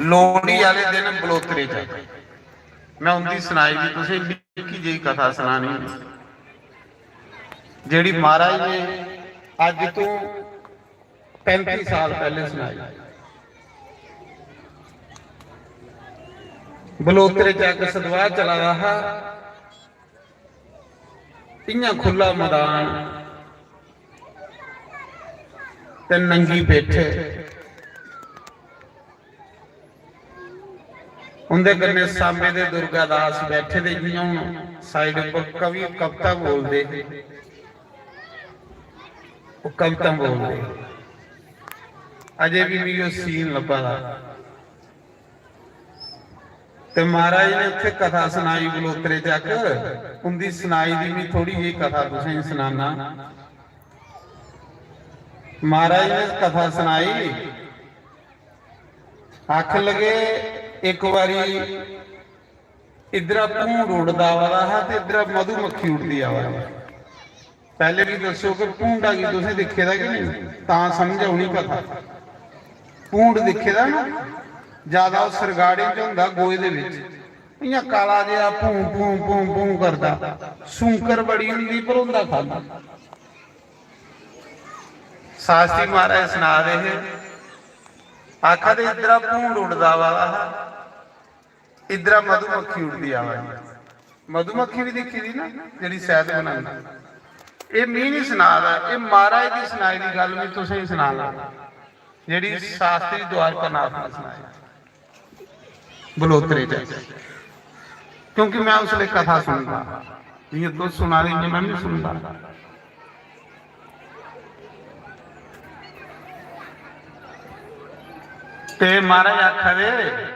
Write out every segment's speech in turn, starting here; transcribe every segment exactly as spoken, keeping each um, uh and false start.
लोहड़ी आह्ले दिन बलोतरे च मैं उंदी सनाई दी तुसें निक्की जेही कथा सनानी, जेह्ड़ी महाराज ने अज्ज तों पैंती साल पैह्ले सनाई। बलोतरे च इक सतवाह् चला दा हा, इ'यां खु'ल्ला मदान ते नंगी पिट्ठ। उं'दे कन्नै सांबे दे दुर्गा दास बैठे दे, जि'यां हून side उप्पर कवि कविता बोलदे हे, ओह् कविता बोलदे हे। अजें बी मिगी ओह् scene लब्भा दा। ते महाराज ने उत्थै कथा सनाई बलोतरे चक, उंदी सनाई दी मैं थोड़ी जेही कथा तुसेंगी सनाना। महाराज ने कथा सनाई, आखन लगे, इक बारी इद्धरा भूंड उड़दा आवा दा हा ते इद्धरा मधुमक्खी उड़दी आवा दी। पैह्ले बी दस्सो कि भूंडा गी तुसें दिक्खे दा कि नेईं, तां समझ औनी कथा। भूंड दिक्खे दा ना, ज्यादा ओह् सरगाड़ें च होंदा, गोहे दे बिच, इ'यां काला जेहा भूं भूं भूं भूं करदा। सूंकर बड़ी होंदी पर होंदा खाल्ली। शास्त्री महाराज सना दे हे, आखा दे इद्धरा भूंड उड़दा आवा दा हा, इद्धरा मधुमक्खी उड़दी आवा दी। मधुमक्खी बी दिक्खी दी ना, जेह्ड़ी शैह्द बनांदी। एह् मी निं सना दा, एह् महाराज दी सनाई दी गल्ल में तुसें गी सना लगा, जेह्ड़ी शास्त्री द्वारकानाथ ने सनाई बलोतरे च, क्योंकि मैं उसलै कथा सुनदा, जि'यां तुस सुना दे, इ'यां मैं बी सुनदा। ते महाराज आखा दे,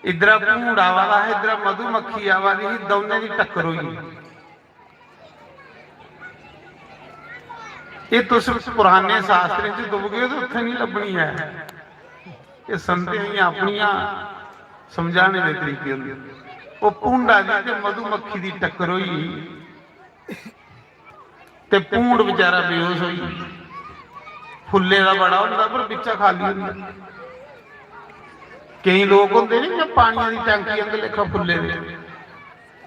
इद्धरा भूंड आवा दा हा, इद्धरा मधुमक्खी आवा दी ही, दौनें दी टक्कर होई गेई। एह् तुस पुराने शास्त्रें च तुपगे ते उत्थै निं लब्भनी ऐ। एह् संतें दियां अपनियां समझाने दे तरीके होंदे। ओह् भूंडा दी ते मधुमक्खी दी टक्कर होई गेई। ते भूंड बेचारा बेहोश होई गेआ। फुल्ले दा बड़ा होंदा पर बिच्चा खाल्ली होंदा। केईं लोक होंदे नी इ'यां पानिया दी टैंकी आंगर लेखा फुल्ले दे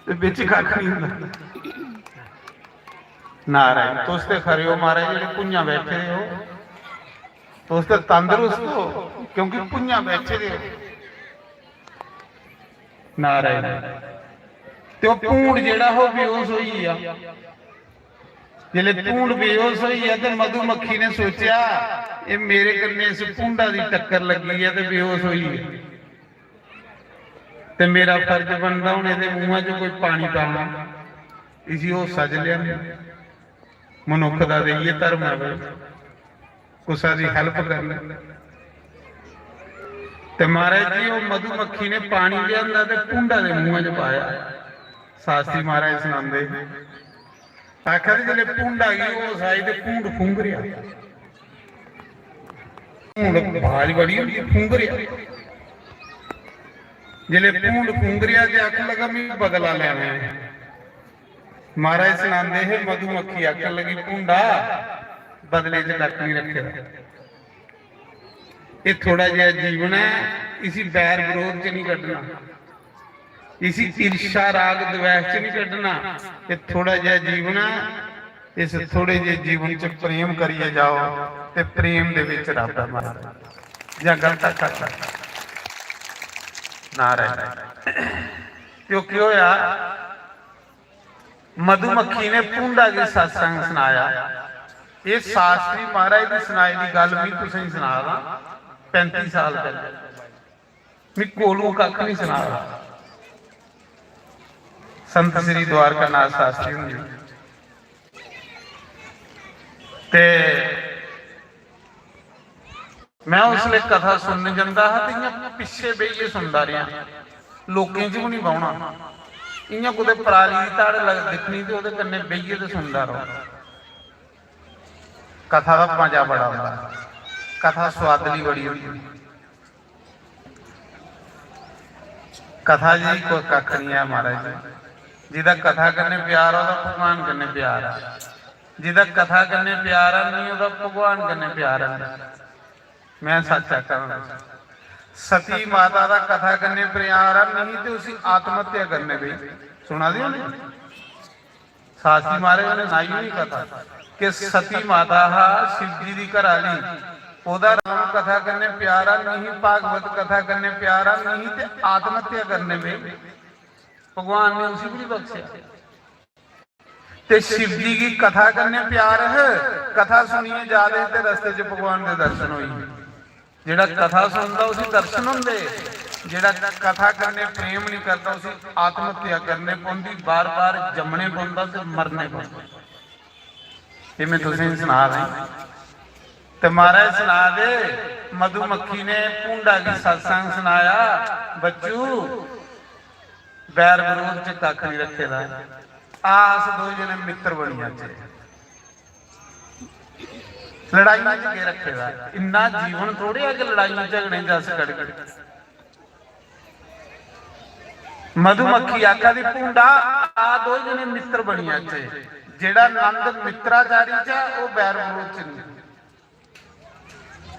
ते बिच कक्ख निं होंदा। नारायण, तुस ते खरे हो महाराज, जेह्ड़े भुञां बैठे दे हो, तुस ते तंदरुस्त हो क्योंकि भुञां बैठे दे हो। नारायण। ते ओह् भूंड जेह्ड़ा हा, ओह् बेहोश होई गेआ। जिसलै भूंड बेहोश होई गेआ ते मधुमक्खी ने सोचेआ, "एह् मेरे कन्नै इस भूंडा दी टक्कर लग्गी ऐ ते बेहोश होई गेआ। ते मेरा फर्ज बनदा हून एह्दे मूंहा च कोई पानी पाना, इसी होशा च लेआना।" मनुक्ख दा ते इ'यै धर्म ऐ भाई। कुसै दी help करनी। ते महाराज जी, ओह् मधुमक्खी ने पानी लेआंदा ते भूंडा दे मूंहा च पाया। शास्त्री महाराज सनांदे, आखा दे, जिसलै भूंडा गी होश आई ते भूंड फुंगरेआ। भूंड बाज बड़ी होंदी, फुंगरेआ। जिसलै भूंड फुंगरेआ ते आखन लगा, "मिगी बदला लैना ऐ।" महाराज सनांदे हे, मधुमक्खी आखन लगी, "भूंडा, बदले च कक्ख निं रक्खे दा। एह् थोड़ा जेहा जीवन ऐ, इसी बैर बरोध च निं कड्ढना, इसी ईर्ष्या राग द्वेष च निं कड्ढना। एह् थोड़ा जेहा जीवन ऐ, इस थोड़े जेह् जीवन च प्रेम करियै जाओ ते प्रेम दे बिच रब ऐ महाराज।" जां गलत आखा दा? नारायण। ते ओह् केह् होआ? मधुमक्खी ने भूंडा गी सत्संग सनाया। एह् शास्त्री महाराज दी सनाई दी गल्ल में तुसेंगी सना दा, पैंती साल पैह्ले। में कोलू कक्ख नहीं सना दा। संत श्री द्वारकानाथ शास्त्री हुंदी। ते मैं उसले कथा सुनने जंदा हा ते इ'यां पिच्छे बेहियै सुनदा रेहा, लोकें च बी निं बौह्ना। इ'यां कुतै पराली दी धड़ लग-, दिक्खनी ते ओह्दे कन्नै बेहियै ते सुनदा रौह्ना। कथा दा मजा बड़ा औंदा, कथा सोआदली बड़ी होंदी। कथा जी कोई कक्ख निं ऐ महाराज जी, जेह्दा कथा कन्नै प्यार ऐ ओह्दा भगवान कन्नै प्यार ऐ, जेह्दा कथा कन्नै प्यार ऐ निं ओह्दा भगवान कन्नै प्यार ऐ। मैं सच्च आखां तुसें, सती माता दा कथा कन्नै प्यार नेईं ते उसी आत्महत्या करने पेई। सुना दे होने? शास्त्री महाराज ने सनाई हुई कथा कि सती माता हा शिव जी दी घर आह्ली, ओह्दा राम कथा कन्नै प्यारा नेईं, भागवत कथा कन्नै प्यारा नेईं ते आत्महत्या करने पेई। भगवान ने उसी भी नहीं बख्शेआ। ते शिव जी गी कथा कन्नै प्यार है, कथा सुनियै जा दे ते रस्ते च भगवान दे दर्शन होई गे। जेह्ड़ा कथा सुनदा उसी दर्शन होंदे, जेह्ड़ा कथा कन्नै प्रेम नहीं करदा उसी आत्महत्या करने पौंदी, बार बार जम्मने पौंदा ते मरने पौंदा। ये मैं तुसें सना रहा। ते महाराज सना दे, मधुमक्खी ने भूंडा गी सत्संग सनाया, बच्चू, बैर बरोध च कक्ख नहीं रखे दा। आ, अस दो जने मित्र बनी जाचे। लड़ाइयां च केह् रखे दा? इन्ना जीवन थोड़े है कि लड़ाइयां झगड़ें च अस कड़कड़े। मधुमक्खी आखा दी, "भूंडा, आ दो जने मित्र बनी जाचे। जेड़ा नंद मित्राचारी च ऐ, ओह बैर बरोध च नहीं।"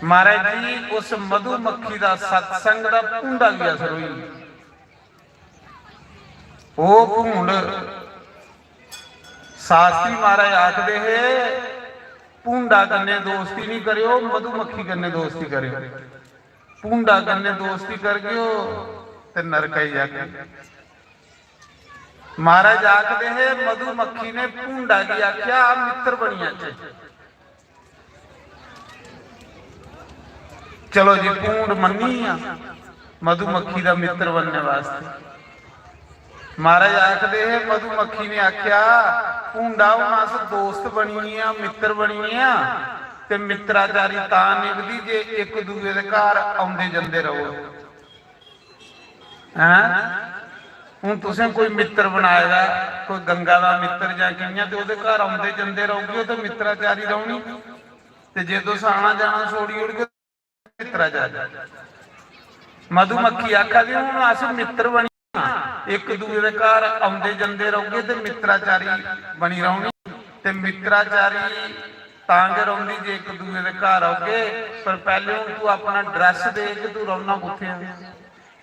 महाराज जी, उस मधुमक्खी दा सत्संग दा भूंडा गी असर होई। ओह भूंड, शास्त्री महाराज आखदे हे, "भूंडा कन्नै दोस्ती नहीं करेओ, मधुमक्खी कन्नै दोस्ती करेओ। भूंडा कन्नै दोस्ती करगेओ ते नरक आई जागे।" महाराज आखदे हे, मधुमक्खी ने भूंडा गी आख्या, "आ मित्र बनी जाचे।" चलो जी, भूंड मन्नी आ मधुमक्खी दा मित्र बनने वास्ते। महाराज आखदे हे, मधुमक्खी ने आख्या, "भूंडा, हुन अस दोस्त बनी गे आं, मित्र बनी गे आं, ते मित्राचारी तां निभदी जे इक दूए दे घर औंदे जंदे रवो।" हैं? हून तुसें कोई मित्र बनाए दा, कोई गंगा दा मित्र जां कि'यां, ते ओह्दे घर औंदे जंदे रौह्गे ते मित्राचारी रौह्नी। ते जे तुस आना जाना छोड़ी ओड़गे, मित्राचारी। मधुमक्खी आखा दी, "हून अस मित्र बनी, इक दूए दे घर औंदे जंदे रौह्गे ते मित्राचारी बनी रौह्नी।" ते मित्राचारी तां गै रौंह्दी जे इक दूए दे घर औगे। पर पैह्लें हून तूं अपना address दे कि तूं रौह्ना कुत्थै ऐ।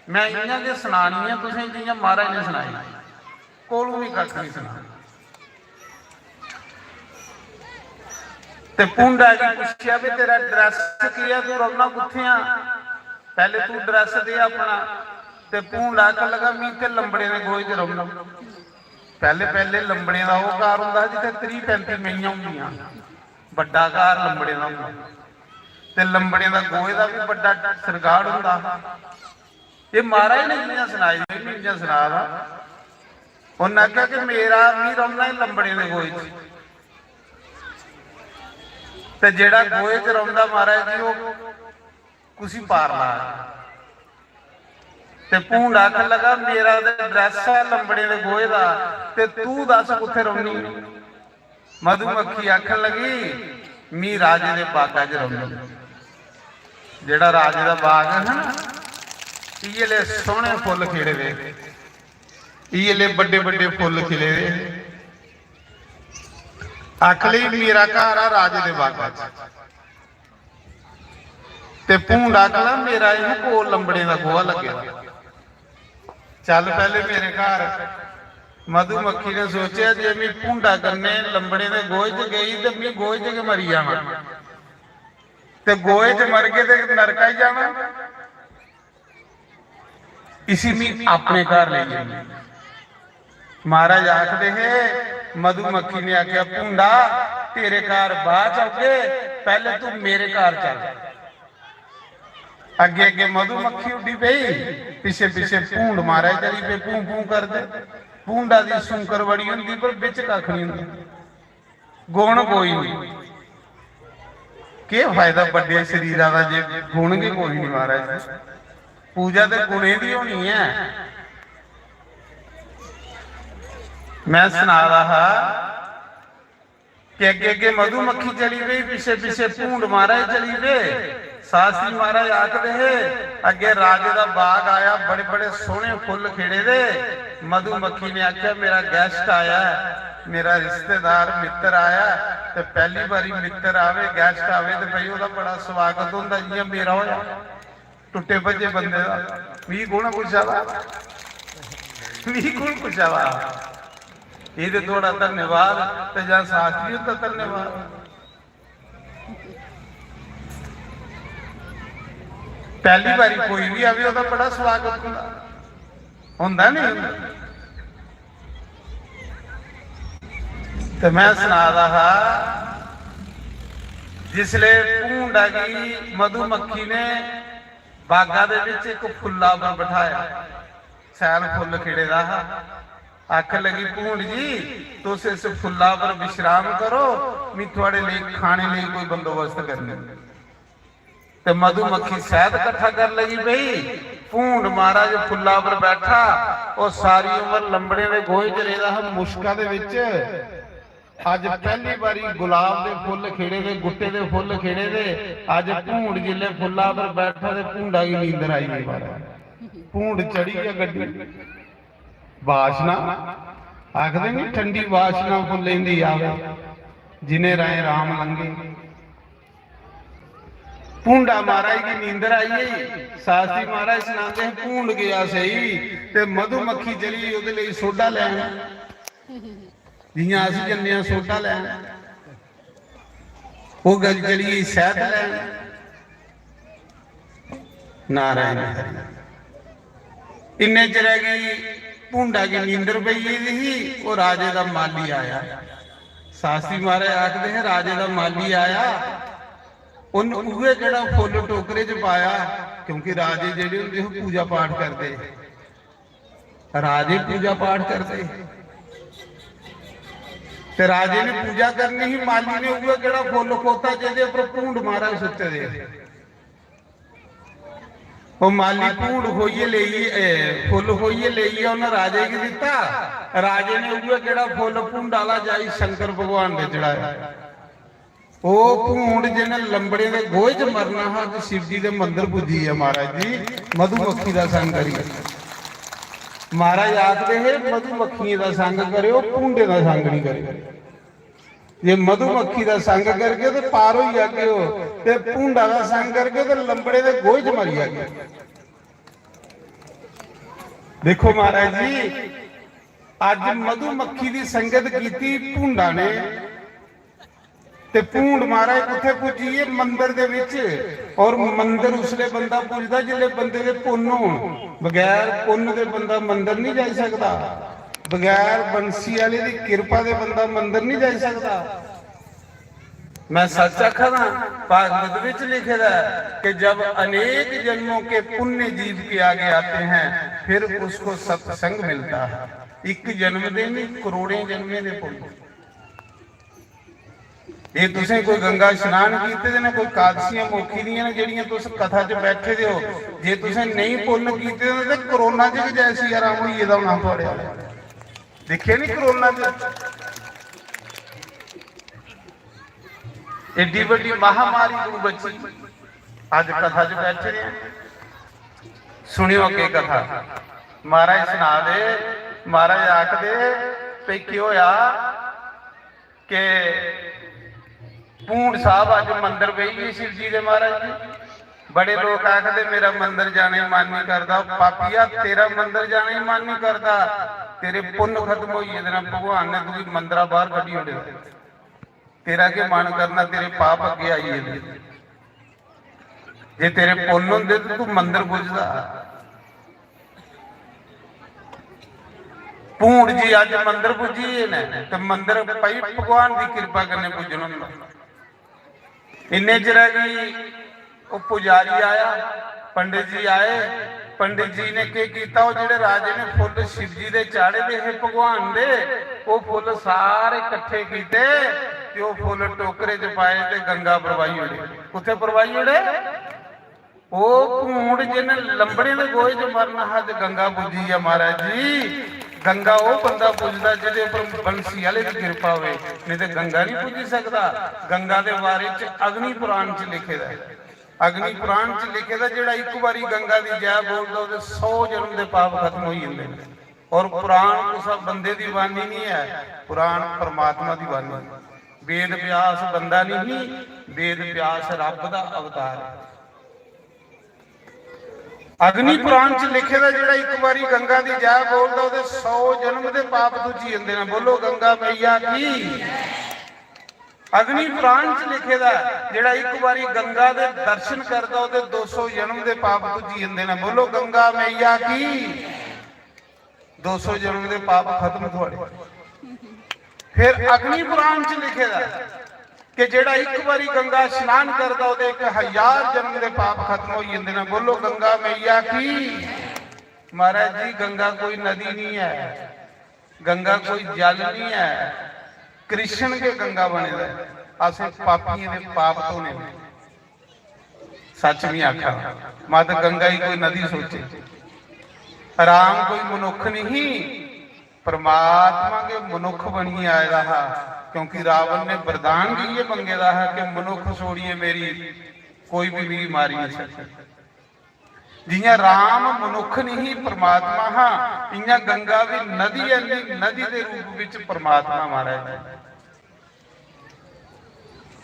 मैं इ'यां गै सनानी ऐ तुसें, जि'यां महाराज ने सनाई, कोलू बी कक्ख नहीं सनाना। ते भूंडा गी पुच्छेआ, "भी तेरा address केह् ऐ, तूं रौह्ना कुत्थै आ? पैह्ले तूं address दे अपना।" ते भूंडा आखन लगा, "मी इत्थै लंबड़ें दे गोहे च रौह्ना।" पैह्ले, पैह्ले लंबड़ें दा ओह् घर होंदा हा जित्थै त्रीह् पैंती मेहियां होंदियां, बड्डा घर लंबड़ें दा होंदा। ते लंबड़ें दा गोहे दा बी बड्डा सरगाड़ होंदा हा। एह् महाराज ने जि'यां सनाई दी, में इ'यां सना दा। उ'न्नै आखेआ कि मेरा, मी रौह्ना ई लंबड़ें दे गोहे च। ते जेह्ड़ा गोहे च रौंह्दा महाराज जी, ओह् कुसी पार ला? ते भूंड आखन लगा, "मेरा ते address ऐ लंबड़ें दे गोहे दा, ते तू दस्स कुत्थै रौह्नी?" मधुमक्खी आखन लगी, "मी राजे दे बागा च रौह्नी।" जेह्ड़ा राजे दा बाग है ना, इ'यै ले सोह्ने फुल्ल खिड़े दे, इ'यै ले बड्डे बड्डे फुल्ल खिले दे। आख लगी, "मेरा घर आ राजे दे बागा च।" ते भूंड आखन लगा, "मेरा इ'यां कोल लंबड़ें दा गोहा लग्गे दा, चल पैह्ले मेरे घर।" मधुमक्खी ने सोचेआ जे मी भूंडा कन्नै लंबड़ें दे गोहे च गेई ते मी गोहे च गै मरी जाना, ते गोहे च मरगे ते नरक आई जाना। इसी मी अपने घर लेई जन्नी। महाराज आखदे हे, मधुमक्खी ने आखेआ, "भूंडा, तेरे घर बाद च औगे, पैह्ले तू मेरे घर चल।" अग्गे अग्गे मधुमक्खी उड्डी पेई, पिच्छे पिच्छे भूंड महाराज चली पे, भूं भूं करदे। भूंडा दी सुंकर बड़ी होंदी, पर बिच कक्ख नहीं होंदा। गुण कोई नहीं। केह् फायदा बड्डे शरीरा दा जे गुण गै कोई नहीं महाराज? पूजा ते गुणें दी होनी ऐ। मैं सना दा हा कि अग्गे अग्गे मधुमक्खी चली पेई, पिच्छे पिच्छे भूंड महाराज चली पे। शास्त्री महाराज आखदे हे, अग्गे राजे दा बाग आया, बड़े बड़े सोहने फुल्ल खिड़े दे। मधुमक्खी ने आखेआ, "मेरा guest आया है, मेरा रिश्तेदार मित्र आया है, ते पैह्ली बारी मित्र आवे, guest आवे, ते भाई ओह्दा बड़ा स्वागत होंदा, जि'यां मेरा होया।" टुट्टे भज्जे बंदे दा। मिगी कौन पुच्छा दा? मिगी कौन पुच्छा दा? एह् ते थुआढ़ा धन्यवाद ते जां शास्त्री हुंदा धन्यवाद। पैह्ली बारी कोई बी आवे, ओह्दा बड़ा स्वागत होंदा, होंदा नहीं होंदा? ते मैं सना दा हा, जिसले भूंडा गी मधुमक्खी ने बागा दे विच इक फुल्ला पर बठाया, सैल फुल्ल खिड़े दा हा। आखन लगी, "भूंड जी, तुस इस फुल्ला पर विश्राम करो, मैं थुआड़े लेई खाने लेई कोई बंदोबस्त करनी।" ते मधुमक्खी शैहद कट्ठा कर लगी पई। भूंड महाराज फुल्ला पर बैठा, और सारी उम्र लंबड़े दे गोहे च रेह्दा हा, मुश्का दे विच। अज पैह्ली बारी गुलाब दे फुल्ल खिड़े दे, गुट्टे दे फुल्ल खिड़े दे। अज भूंड जिसले फुल्ला पर बैठा ते भूंडा गी नींदर आई गई महाराज। भूंड चढ़ी गया गड्डी। वासना आखदे नी, ठंडी वासना फुल्लें दी आवे, जिन्हें राहें राम लंघे। भूंडा महाराज गी नींदर आई गई। शास्त्री महाराज सनांदे हे, भूंड गया सेई ते मधुमक्खी चली गेई ओह्दे लेई सोडा लैन। जियां अस जन्ने आं सोडा लैन, ओह् गल चली गेई शैह्द लैन। नारायण हरि। इन्ने चिरै गी भूंडा गी नींदर पेई गेदी ही, ओह् राजे दा माली आया। शास्त्री महाराज आखदे हे, राजे दा माली आया, उन्न उ'ऐ जेह्ड़ा फुल्ल टोकरे च पाया, क्योंकि राजे जेह्ड़े होंदे हे, पूजा पाठ करदे हे। राजे पूजा पाठ करदे हे। ते राजे ने पूजा करनी ही, माली ने उ'ऐ जेह्ड़ा फुल्ल खोता, जेह्दे उप्पर भूंड महाराज सुत्ते दे हे। ओह् माली भूंड खोइयै लेई, ए, फुल्ल खोइयै लेइयै उन्नै राजे गी दित्ता। राजे ने उ'ऐ जेह्ड़ा फुल्ल भूंड आह्ला जाई शंकर भगवान दे चढ़ाया। ओह् भूंड जिन्नै लंबड़े दे गोहे च मरना हा, ते शिव जी दे मंदर पुज्जी गेआ महाराज जी, मधुमक्खी दा संग करियै। महाराज आखदे हे, "मधुमक्खियें दा संग करेओ, भूंडे दा संग नहीं करेओ।" जे मधुमक्खी दा संग करगे ते पार होई जागे ओ, ते भूंडा दा संग करगे ते लंबड़े दे गोहे च मरी जागे। देखो महाराज जी, अज मधुमक्खी दी संगत कीती भूंडा ने, ते भूंड महाराज कुत्थे पुज्जी गे? मंदर दे विच। और मंदर उसले बंदा पुजदा जिसले बंदे दे पुन्न होन। बगैर पुन्न दे बंदा मंदर नहीं जाई सकदा, बगैर बंसी आले दी किरपा दे बंदा मंदर नहीं जाई सकदा। मैं सच आखा दा, भागवत विच लिखे दा है कि जब अनेक जन्मों के पुण्य जीव के आगे आते हैं, फिर उसको सत्संग मिलता है। एक जन्म दे नहीं, करोड़ें जन्में दे पुण्य। जे तुसें कोई गंगा स्नान कीते दे न, कोई कादसियां मोखी दियां न, जेह्ड़ियां तुस कथा च बैठे दे हो, जे तुसें नेईं पुन्न कीते दे ते कोरोना च गै जय सिया राम होई गेदा होना थुआड़े आह्ला। दिक्खेआ नी कोरोना च? एड्डी बड्डी महामारी कोई बची, अज कथा च बैठे दे आं। सुनियो अग्गे कथा। महाराज सना दे, महाराज आखदे, "भई केह् होया?" के भूंड साहब अज मंदर बेही गे शिव जी दे महाराज जी। बड़े लोक आखदे, "मेरा मंदर जाने गी मन नहीं करदा।" पापिया, तेरा मंदर जाने गी मन नहीं करदा, तेरे पुन्न खत्म होई गेदे न, भगवान ने तुगी मंदरा बाहर कड्ढी ओड़े। तेरा के मन करना, तेरे पाप अग्गे आई गेदे। जे तेरे पुन्न होंदे ते तू मंदर पुजदा। भूंड जी अज मंदर पुज्जी गे न, ते मंदर भाई भगवान दी किरपा कन्नै पुज्जना होंदा। इन्ने चिरै गी ओह् पुजारी आया, पंडित जी आए। पंडित जी ने केह् कीता, ओह् जेह्ड़े राजे ने फुल्ल शिव जी दे चाढ़े दे हे भगवान दे, ओह् फुल्ल सारे कट्ठे कीते ते ओह् फुल्ल टोकरे च पाए ते गंगा परवाई ओड़े। कुत्थै परवाई ओड़े? ओह् भूंड जिन्ने लंबड़े दे गोहे च मरना हा ते गंगा पुज्जी गेआ महाराज जी। गंगा ओह् बंदा पुजदा जेह्दे उप्पर बंसी आह्ले दी किरपा होवे, नेईं ते गंगा नहीं पुज्जी सकदा। गंगा दे बारे च अग्नि पुराण च लिखे दा ऐ। अग्नि पुराण च लिखे दा, जेह्ड़ा इक बारी गंगा दी जय बोलदा, ओह्दे सौ जन्म दे पाप खत्म होई जंदे न। और पुराण कुसै बंदे दी बाणी नहीं है, पुराण परमात्मा दी बाणी है। वेद व्यास बंदा नहीं, वेद व्यास रब दा अवतार है। अग्नि पुराण च लिखे दा, जेह्ड़ा इक बारी गंगा दी जय बोलदा, ओह्दे सौ जन्म दे पाप धुज्जी जंदे न। बोलो गंगा मैया की। अग्नि पुराण च लिखे दा, जेह्ड़ा इक बारी गंगा दे दर्शन करदा, ओह्दे दो सौ जन्म दे पाप धुज्जी जंदे न। बोलो गंगा मैया की। दो सौ जन्म दे पाप खत्म थुआड़े। फिर अग्नि पुराण च लिखे दा कि जेड़ा इक बारी गंगा स्नान करदा, ओह्दे इक हजार जन्म दे पाप खत्म होई जंदे न। बोलो गंगा मैया की। महाराज जी, गंगा कोई नदी नहीं है, गंगा कोई जल नहीं है, कृष्ण के गंगा बने दा है। असें पापियें दे पाप धोने ने। सच नहीं आखा, मत गंगा ही कोई नदी सोचे। राम कोई मनुख नहीं, परमात्मा के मनुख बनिए आए दा हा, क्योंकि रावण ने वरदान भी ये मंगे दा हा कि मनुख छोड़िए मेरी कोई भी मिगी मारी नहीं सकता। जियां राम मनुख नहीं परमात्मा हा, इयां गंगा भी नदी है, नदी दे रूप विच परमात्मा महाराज जी।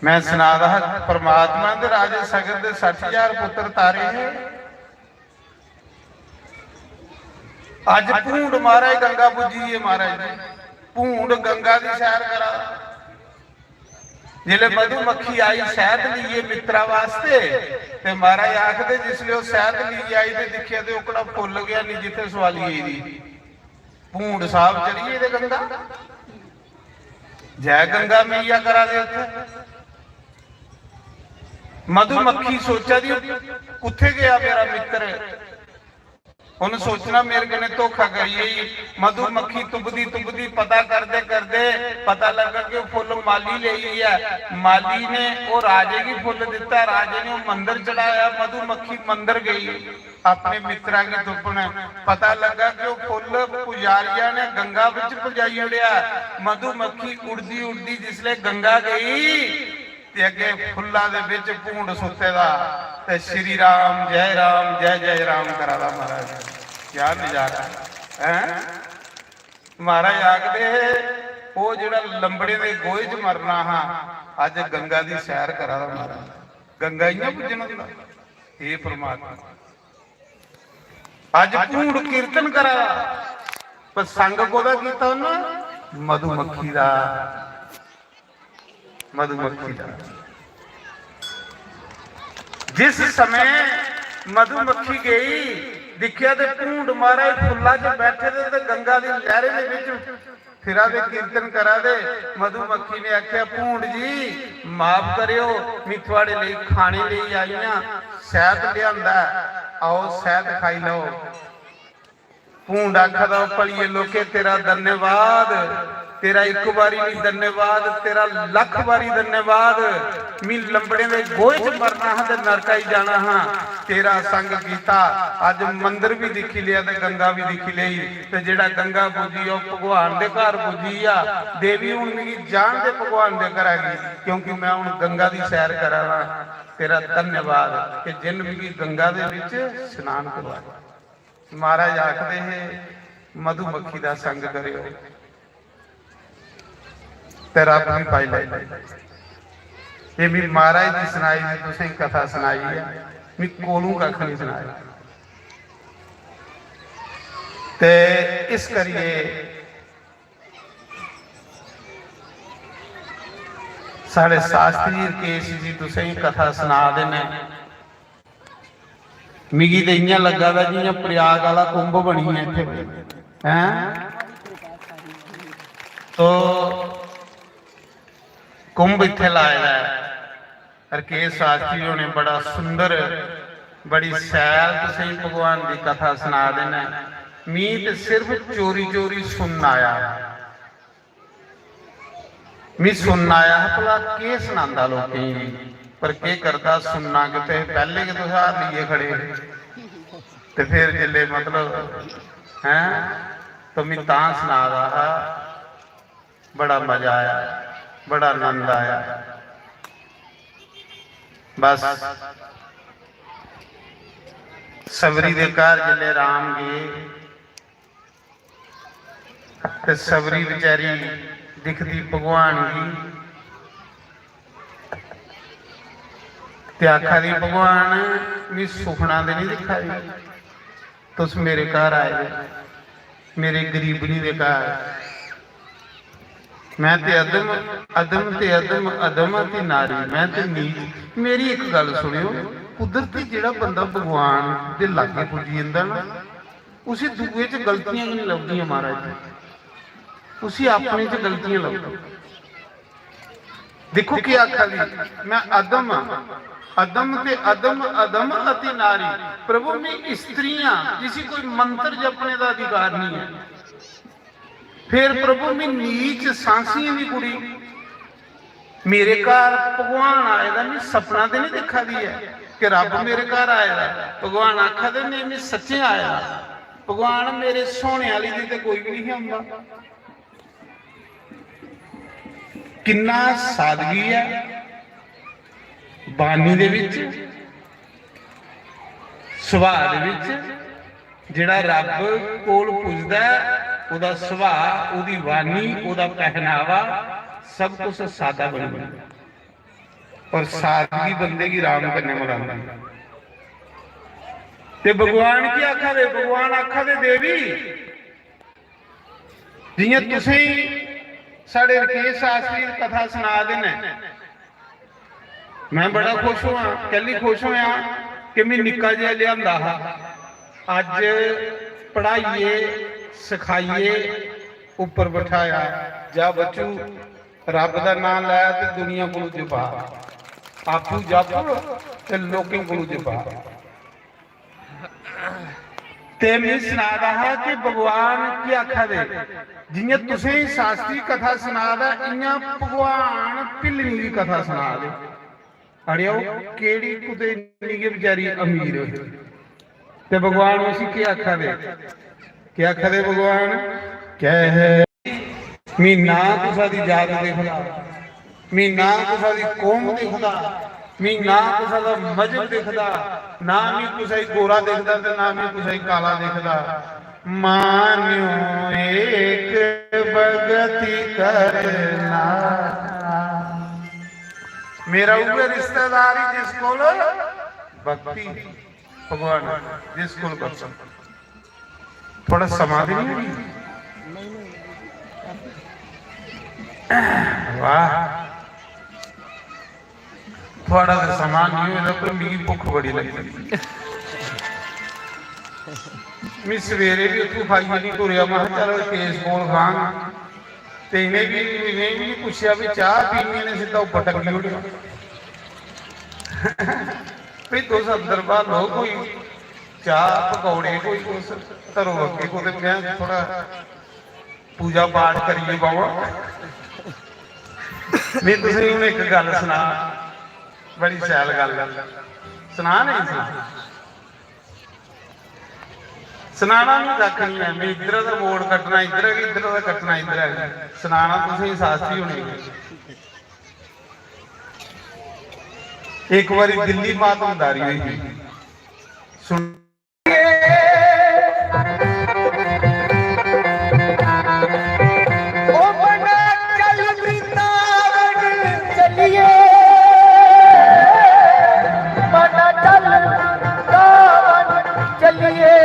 मैं सना दा हा, परमात्मा दे राजे सगत दे सट्ठ हजार पुत्र तारे हे। अज भूंड महाराज गंगा पुज्जी है, महाराज जी, भूंड गंगा दी सैर करा दा। जिसले मधुमक्खी आई शहद लिए मित्रा वास्ते, ते महाराज आखदे, जिसले ओह शहद लिए आई ते दिक्खेआ ते ओकड़ा फुल्ल गै नहीं जित्थे सुआली गेदी। भूंड साहब चली गेदे गंगा। जय गंगा मैया करा दे उत्थे। मधुमक्खी सोचा दी, कुत्थे गया मेरा मित्र? उन्हें सोचना, मेरे कन्नै धोखा करी गेई। मधुमक्खी तुपदी तुपदी पता करदे करदे पता लगा कि ओह फुल्ल माली लेई है। माली ने ओह राजे गी फुल्ल दिता, राजे ने ओह मंदर चढ़ाया, मधुमक्खी मंदर गई। अपने मित्रा गी तुप्पन। पता लगा कि ओह फुल्ल पुजारिया ने गंगा विच पजाई ओड़ेआ। मधुमक्खी उड़दी उड़दी जिसले गंगा गई ते अगे फुल्ला दे विच भूंड सुत्ते दा ते श्री राम, जय राम, जय जय राम करा दा महाराज। क्या नजारा है। महाराज आखदे हे, ओह जेड़ा लंबड़े दे गोहे च मरना हा, अज गंगा दी सैर करा दा महाराज। गंगा इयां पुज्जना होंदा। हे परमात्मा, अज भूंड कीर्तन करा दा, पर संग कोदा कीता उन्ना? मधुमक्खी दा। मधुमक्खी दा। जिस समय मधुमक्खी गई, दिक्खेआ ते भूंड महाराज फुल्ला च बैठे दे ते गंगा दी लैहरें दे विच फिरा दे, कीर्तन करा दे। मधुमक्खी ने आखेआ, "भूंड जी, माफ करेओ, मी थुआड़े लेई खाने लेई आई आं, शैहद लेआंदा ऐ, आओ शैहद खाई लैओ।" भूंड आखा दा, "ओ भलिये लोके, तेरा धन्यवाद, तेरा इक बारी नहीं धन्यवाद, तेरा लख बारी धन्यवाद। मी लंबड़े दे गोहे च मरना हा ते नरका ही जाना हा, तेरा संग कीता, अज मंदर भी दिक्खी लिया ते गंगा भी दिक्खी लेई।" ते जेड़ा गंगा पुज्जी, ओह भगवान दे घर पुज्जी आ। देवी, हुन मिगी जान दे भगवान दे घरा गी, क्योंकि मैं हुन गंगा दी सैर करा दा। तेरा धन्यवाद कि जिन मिगी गंगा दे विच स्नान करवाया। महाराज आखदे हे, "मधुमक्खी दा संग करेओ ते रब भी पाई लैंदे।" ये मी महाराज दी सनाई दी तुसें कथा सनाई ऐ, मी कोलू कख नहीं सनाया। ते इस करिए साढ़े शास्त्री रकेश जी तुसें कथा सना दे न। मिगी ते इ'यां लग्गा दा जि'यां प्रयाग आह्ला कुंभ बनी गेआ इत्थै। हैं? तो कुंभ इत्थै लाए दा ऐ। रकेश शास्त्री होरें बड़ा सुंदर, बड़ी शैल तुसेंगी भगवान दी कथा सना दे न। मी ते सिर्फ चोरी चोरी सुनना आया। मी सुनना आया हा, भला केह् सनांदा लोकें गी, पर केह् करदा, सुनना किते, पैह्ले गै तुस हार लेइयै खड़े हे। ते फिर जिसले, मतलब, हैं, तो मी तां सना दा हा, बड़ा मजा आया, बड़ा आनंद आया। बस, सबरी दे घर जिसले राम गे, ते सबरी बेचारी दिखदी भगवान गी ते आखा दी, "भगवान, मी सुखना ते नहीं दिक्खा दी?" तुस मेरे घर आए दे, मेरे गरीबनी दे घर। मैं ते अदम, अदम ते अदम, अदम ते नारी, मैं ते नीच। मेरी इक गल्ल सुनियो, कुदरती जेह्ड़ा बंदा भगवान दे लागे पुज्जी जंदा ना, उसी दूए च गलतियां गै नहीं लभदियां महाराज जी, उसी अपने च गलतियां लभदियां। देखो क्या आखा दी, मैं अदम आं, अदम ते अदम, अदम अति नारी। प्रभु, मैं स्त्री आं, जिसी कोई मंत्र जपने का अधिकार नहीं है। फिर प्रभु, मैं नीच सांसियें दी कुड़ी, मेरे घर भगवान आए दा, मैं सपना ते नहीं दिक्खा दी ऐ कि रब मेरे घर आए दा। भगवान आखा दे, नहीं, मैं सच्चे आए दा। भगवान, मेरे सोने आह्ली दी ते कोई भी नहीं औंदा। किन्ना सादगी ऐ बाणी दे विच, सुभाऽ दे विच। जेह्ड़ा रब कोल पुजदा ऐ, ओह्दा सुभाऽ, ओह्दी वाणी, ओह्दा पहनावा, सब कुछ सादा बनी जंदा। और सादगी बंदे गी राम कन्नै मलांदी। ते भगवान की आखा दे? भगवान आखा दे, देवी, जियां तुसें साढ़े रकेश शास्त्री दी कथा सना दे न, मैं बड़ा खुश होआ। कैली खुश होआ कि मैं निक्का जेहा लिआंदा हा, अज्ज पढ़ाइयै सखाइयै उप्पर बठाया। जा बच्चू, रब दा नां लै ते दुनिया कोलू जपा, आपू जप ते लोकें कोलू जपा। ते मैं सना दा हा कि भगवान की आखा दे, जियां तुसें शास्त्री कथा सना दा, इयां भगवान भिल्लनी दी कथा सना दे। अड़ेओ, केड़ी कुतै इन्नी गै बेचारी अमीर होई। ते भगवान उसी केह् आखा दे? केह् आखा दे भगवान? कह, मी ना कुसा दी जात दिखदा, मी ना कुसा दी कौम दिखदा, मी ना कुसा दा मजहब दिखदा, ना मी कुसा गी गोरा दिखदा ते ना मी कुसा गी काला दिखदा। मान्यो एक भगति करना। मेरा उ'ऐ रिश्तेदार ही जिस कोल भक्ति, भगवान जिस कोल भक्ति। थोड़ा समां ते नहीं होई? वाह, थोड़ा तो समां नहीं होया, पर मिगी भुख बड़ी लगी। मैं सवेरे भी उत्थों खाइयै नहीं टुरेआ, मैं किहा, "चलो, केस कोल खांग।" ते इ'नें बी, इ'नें बी नहीं पुच्छेआ, भी चाह पीनी, इ'नें सिद्धा उप्पर टंगी ओड़ी। भी तुस अंदर भालो, कोई चाह, पकौड़े, कोई तुस धरो अग्गें, कुतै मैं थोड़ा पूजा पाठ करियै बाबा। मैं तुसें हून इक गल्ल सना, बड़ी शैल गल्ल ऐ। सना, नहीं सना? सनाना भी कक्ख नहीं है। मैं इद्धर दा मोड़ कट्टना इद्धर है, इद्धर दा कट्टना इद्धर है। सनाना तुसें शास्त्री होने। एक बारी दिल्ली मातमदारी हुई थी। सुन ओ मना चल वृंदावन चलिए, मना चल वृंदावन चलिए।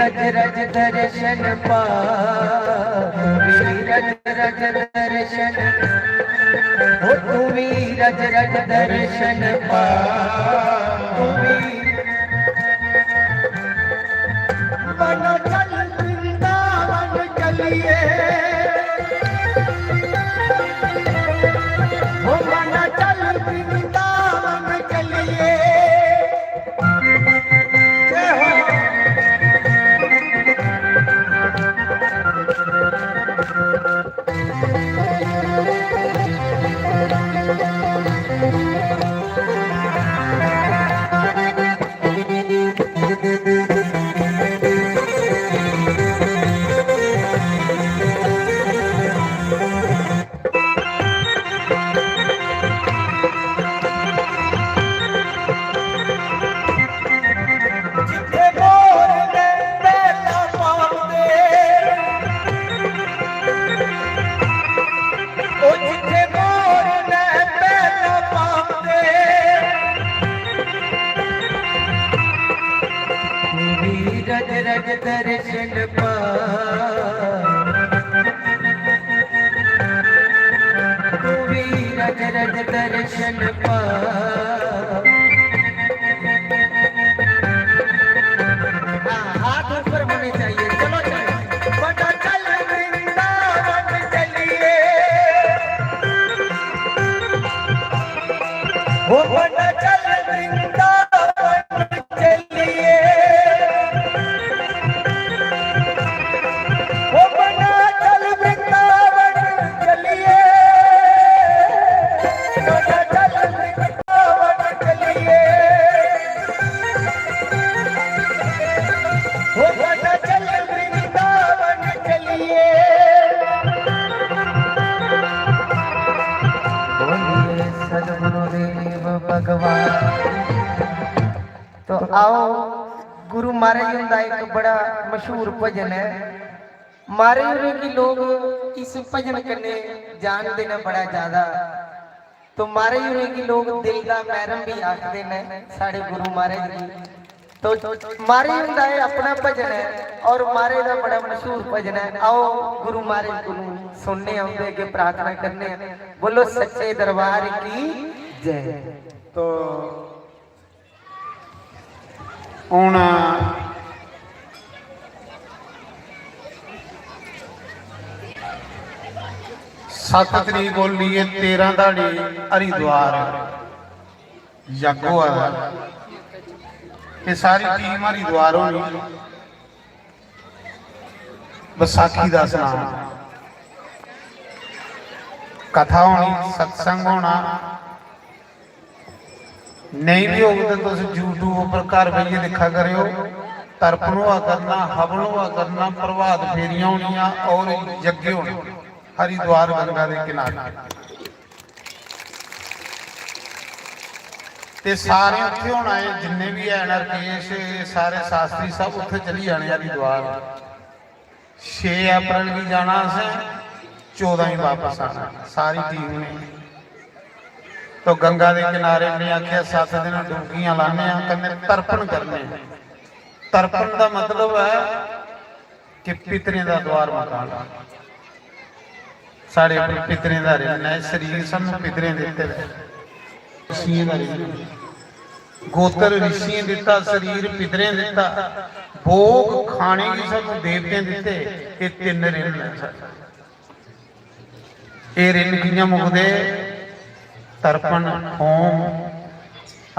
रज रज दर्शन पा, तू भी रज रज दर्शन, ओ तू भी रज रज दर्शन पा, तू भी। मना चल वृंदावन चलिए, ओ मना चल वृंदावन चलिए। जय हो। जित्थे मोर ने पैला पाम दे, ओ जित्थे मोर ने पैला पाम दे, तू भी रज रज दर्शन पा। तू भी रज रज दर्शन पा। हाँ, हाथ ऊपर होने चाहिए। चलो, चलो। बड़ा चल वृंदावन चलिए। वो बड़ा चल वृंदावन चलिए, ओ बना चल वृंदावन चलिए, बना चल वृंदावन चलिए, ओ बना चल वृंदावन चलिए। बोलिए सदगुरुदेव भगवान। तो आओ, गुरु महाराज हुंदा इक बड़ा मशहूर भजन ऐ। महाराज होरें गी लोक इस भजन कन्नै जानदे न बड़ा ज्यादा। तो महाराज होरें गी लोक दिल दा मैरम भी आखदे न, साढ़े गुरु महाराज गी। तो महाराज हुंदा एह् अपना भजन ऐ और महाराज दा बड़ा मशहूर भजन ऐ। आओ, गुरु महाराज कोलू सुनने आं, उंदे अग्गें प्रार्थना करने आं। बोलो, सच्चे दरबार की जय। तो हून सत्त तरीक कोला लेइयै तेरां धयाड़ी हरिद्वार यज्ञ होआ दा। एह् सारी टीम हरिद्वार होनी। बसाखी दा सनाम, कथा होनी, सत्संग होना। नेईं बी होग ते तुस YouTube उप्पर घर बेहियै दिक्खा करेओ। तर्पण होआ करना, हवन होआ करना, प्रभात फेरियां होनियां और यज्ञ होने हरिद्वार गंगा दे किनारे। ते सारे उत्थे होना, एह् जिन्ने बी हैन, हरकेश, एह् सारे शास्त्री सब उत्थे चली जाने हरिद्वार। छे अप्रैल गी जाना असें, चौदां गी बापस आना, सारी टीम ने। तो गंगा दे किनारे में आखेआ, सत्त दिन डुबकियां लाने आं, कन्नै तर्पण करने आं। तर्पण दा मतलब ऐ कि पितरें दा द्वार मकाना। साढ़े उप्पर पितरें दा ऋण ऐ, शरीर सानू पितरें दित्ते दा ऐ। ऋषियें दा ऋण। गोत्र ऋषियें दित्ता, शरीर पितरें दित्ता, भोग खाने गी सानू देवतें दित्ते। एह् तिन्न ऋण न साढ़े। एह् ऋण कि'यां मुकदे? तर्पण, होम।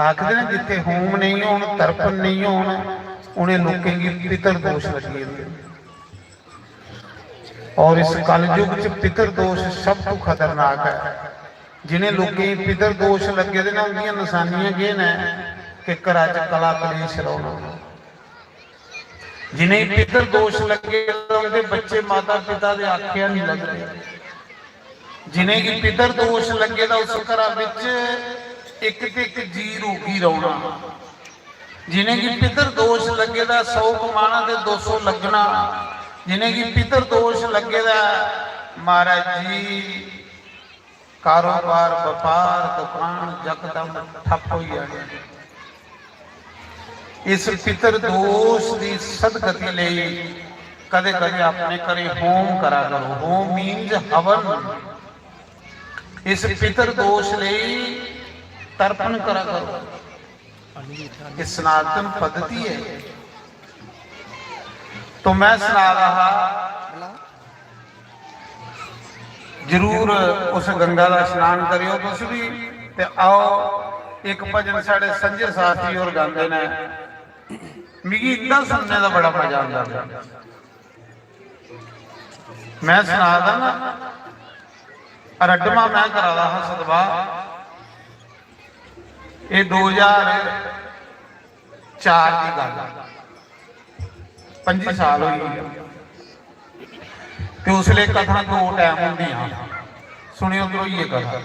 आखदे न, जित्थे होम नेईं होन, तर्पण नेईं होन, उ'नें लोकें गी पितर दोष लग्गी जंदे। और इस कलयुग च पितर दोष सब तों खतरनाक ऐ। जिनें लोकें गी पितर दोष लग्गे दे न, उंदियां नशानियां केह् न? कि घरा च कला कलेश रौह्ना। जिनेंगी पितर दोष लग्गे दा, उंदे बच्चे माता पिता दे आखेआ नहीं लगदे। जिनेंगी पितर दोष लग्गे दा, उस घरा विच इक ते इक जी रोगी रौहना। जिनेंगी पितर दोष लग्गे दा, सौ कमाना ते दो सौ लगना। जिनेंगी पितर दोष लग्गे दा, महाराज जी, कारोबार, बपार, दुकान यकदम ठप्प होई जानी। इस पितर दोष दी सदगति लेई कदे कदे अपने घरे होम करा करो। होम मीन्स हवन। इस पितर दोष लेई तर्पण करा करो। ये सनातन पद्धति है। तो मैं सना रहा हा, जरूर उस गंगा दा स्नान करेओ तुस भी। ते आओ, इक भजन साढ़े संजय शास्त्री होर गांदे ने, मिगी इंदा सुनने दा बड़ा मजा आंदा। मैं सना दा ना, रड्डमा मैं करा दा हा सतवाह, एह् दो ज्हार चार दी गल्ल, पंजी साल होई गे। ते उसले कथा दो टैम होंदियां, सुनियो ध्रोइये कथा।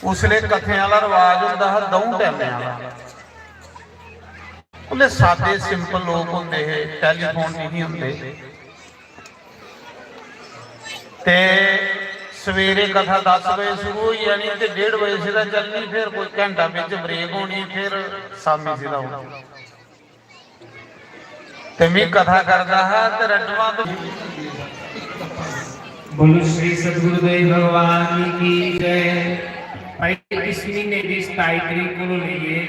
उसले कथें आह्ला रवाज होंदा हा द'ऊं टैमें आह्ला। उसले सादे सिंपल लोक होंदे हे, टैलीफोन नेईं होंदे। ते सवेरे कथा दस बजे शुरू होई जानी ते डेढ़ बजे सिद्धा चलनी, फिर कोई घैंटा बिच ब्रेक होनी, फिर शामी सिद्धा होना। ते में कथा करदा हा ते रड्डमा तो बोलो श्री सतगुरुदेव भगवान की जय। भाई, इस महीने की सताई तरीक को लेइए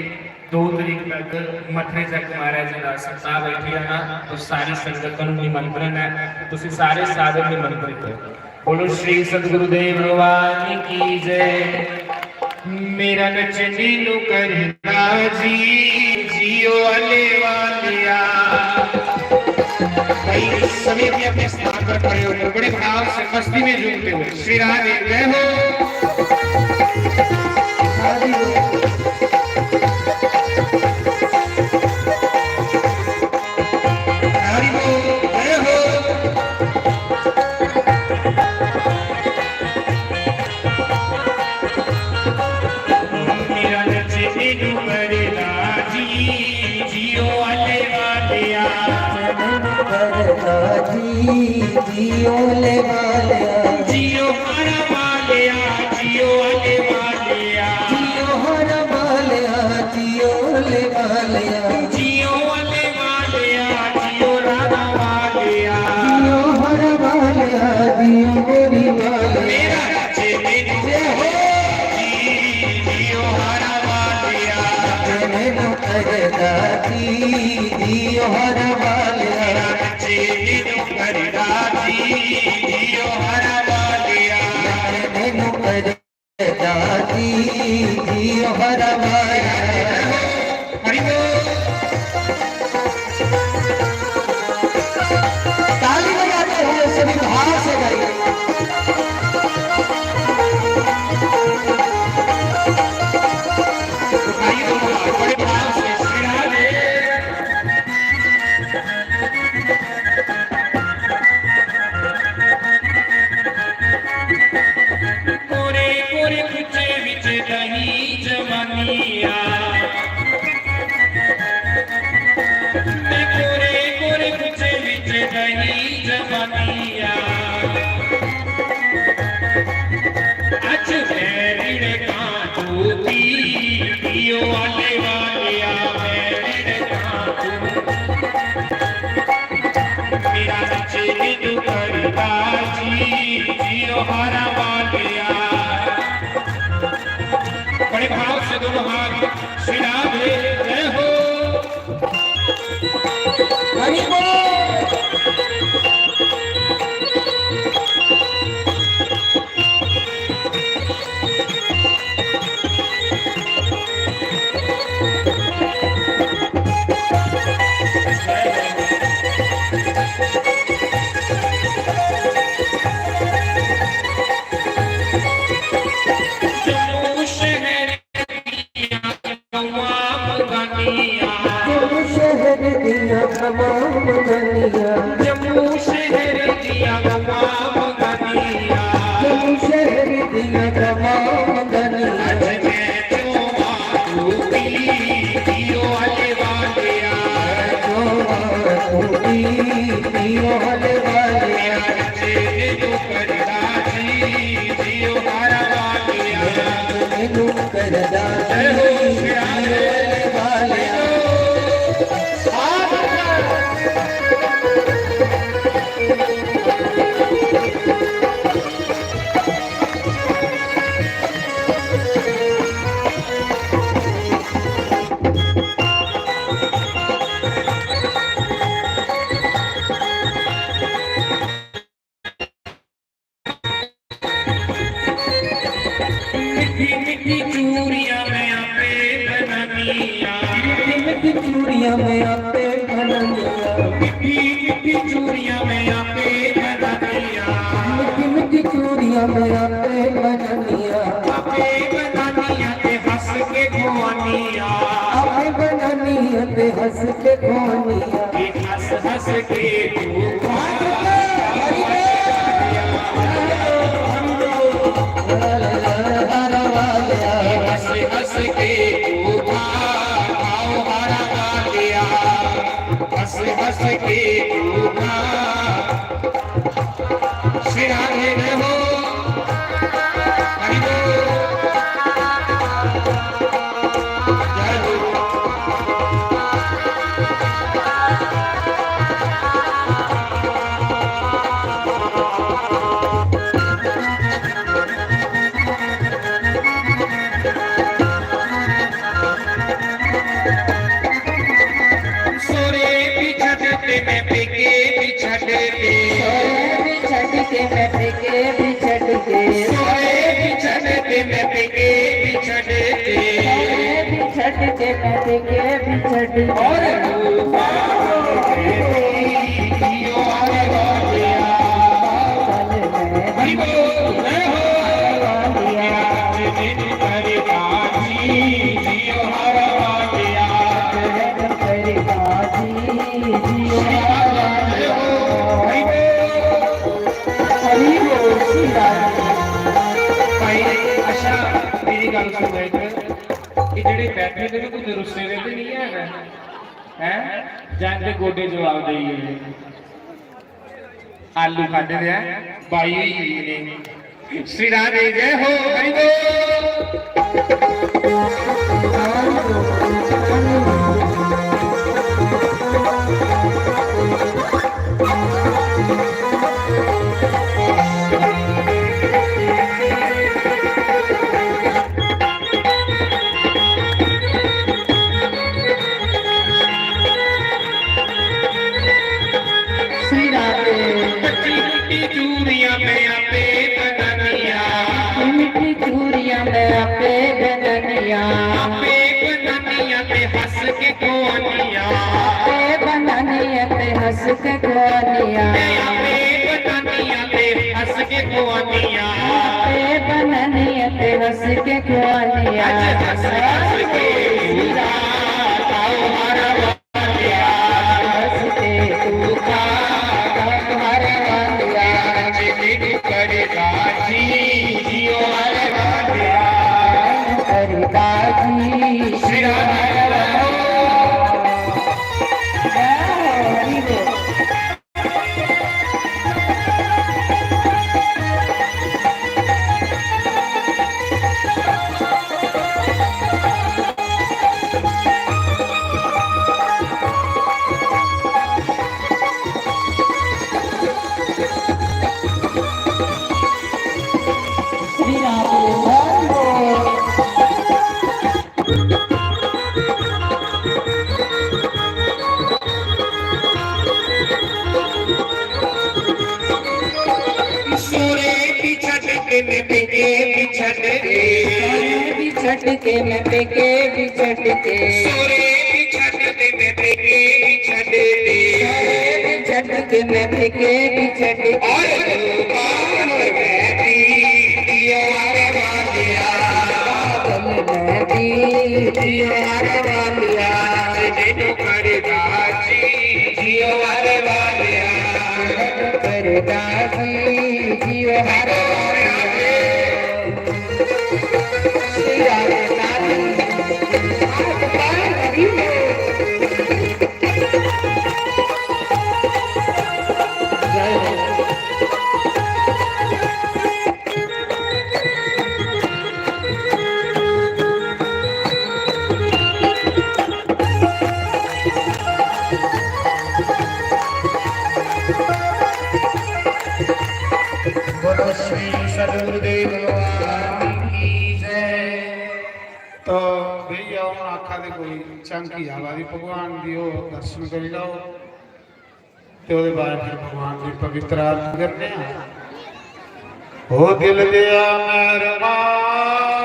दो तरीक तक मथरे जग महाराज जी का सप्ताह बैठी जाना, तो सारी संगत को निमंत्रण है, तुसी सारे साधु निमंत्रित हो। बोलो श्री सतगुरुदेव भगवान की जय। मेरा नचने नु करदा जी, जियो आले वालिया। भाई, सभी अपने अपने स्थान पर खड़े होकर बड़े भाव से मस्ती में झूमते हुए श्री राधे जय हो। हरि बोल, जय हो। मेरा नचने नु करदा जी, जियो आले वालिया। नचने नु करदा जी, जियो आले वालिया। जियो हरा वालिया, जियो आले वालिया। जियो हरा वालिया, जियो आले वालिया। जियो आले वालिया, जियो राधा वालिया। जियो हरा वालिया, जियो गोरी वालिया। मेरा नचने नु जय हो। जी, जियो हरा वालिया। नचने नु करदा जी, जियो हरा वालिया। मेरा नचने नु करदा जी, जियो हरा वालिया। नचने नु करदा जी, जियो हरा वालिया। हरि बोल। ताली बजाते हुए सभी भाव से गाइए। भाइयों, बड़े भाव से श्री राधे। कोरे कोरे कुचे विच दही जमानिया। ते कोरे कोरे कुचे विच दही जमानिया। अज मैं रिड़कां तू पी, पियो आले वालिया, मैं रिड़कां तू। मेरा नचे निंदू करदा जी, जियो हरा वालिया। बड़े भाव से दोनों हाथ श्री राधे जय हो। हरि बोल। जम्मू शहर दियां गवां मंगानियां। जम्मू शहर दियां गवां मंगानियां। जम्मू शहर दियां गवां मंगानियां। जम्मू शहर दियां गवां मंगानियां। अज मैं चोमा तू पी, जियो आले वालिया। चोमा तू पी, जियो आले वालिया। नचे निंदू करदा जी, जियो हरा वालिया। नचे निंदू करदा जी, जियो हरा वालिया। मिट्ठी मिट्ठी चूड़ियां मैं आपे बनानिया। मिट्ठी मिट्ठी चूड़ियां मैं आपे बनानिया। मिट्ठी मिट्ठी चूड़ियां मैं आपे बनानिया। मिट्ठी मिट्ठी चूड़ियां मैं आपे बनानिया। आपे बनानिया ते हंस के खुआनिया। आपे बनानिया ते हंस के खुआनिया। हंस हंस के तू हंस हंस के तू खा, खाओ हरा वालिया। हंस हंस के तू खा। सिराने में हो। हरि बोल। जय हो। सोरे भी छड्ड ते मैं पेके भी छड्ड ते। सोरे भी छड्ड के मैं पेके भी छड्ड के। सोरे भी छड्ड ते मैं पेके भी छड्ड ते। सोरे भी छड्ड के मैं पेके भी छड्ड के। और हरि बोल, जय हो। भाई, अच्छा, मेरी गल्ल सुनो इक, कि जेह्ड़े बैठे दे न, कोई रुस्से दे ते निं हैन, हैं? जां इंदे गोडे जवाब देई गे। आलू खाद्धे दे ऐ, बाई होई गेई इ'नें। श्री राधे जय हो, हरि बोल। श्री राधे। मिट्ठी मिट्ठी चूड़ियां मैं आपे बनानिया। मिट्ठी चूड़ियां मैं आपे बनानिया। आपे बनानिया ते हंस के खुआनिया। आपे बनानिया ते हंस के खुआनिया। मैं आपे बनानिया ते हंस के खुआनिया। आपे बनानिया ते हंस के खुआनिया। आज हंस हंस के पूरा खाओ हरा वालिया। हंस के तू खा, खाओ हरा वालिया। आज मेनू करदा जी, जियो हरा वालिया। करदा जी, जियो हरा वालिया। जय हो, हरि बोल। श्री राम बोल। सोरे भी छड्ड के मैं पेके भी छड्ड के। सोरे भी छड्ड के मैं पेके भी छड्ड के। सोरे भी छड्ड के मैं पेके भी छड्ड के। सोरे भी छड्ड के मैं पेके भी छड्ड के। और बाहर बैठी दियो हर वालिया। बादल में भी जियो हर वालिया। मैनू करदा जी, जियो हर वालिया। करदा जी, जियो हर वालिया। श्री राधे नाथ। जय हो। करुण देव भगवान की जय। तो भैया हूँ आखा दे कोई झांकी आवा दी भगवान दी, ओह् दर्शन करी लैओ। ते ओह्दे बाद फिर भगवान दी पवित्र आरती करने आं। ओ दिल दिया मेहरबान,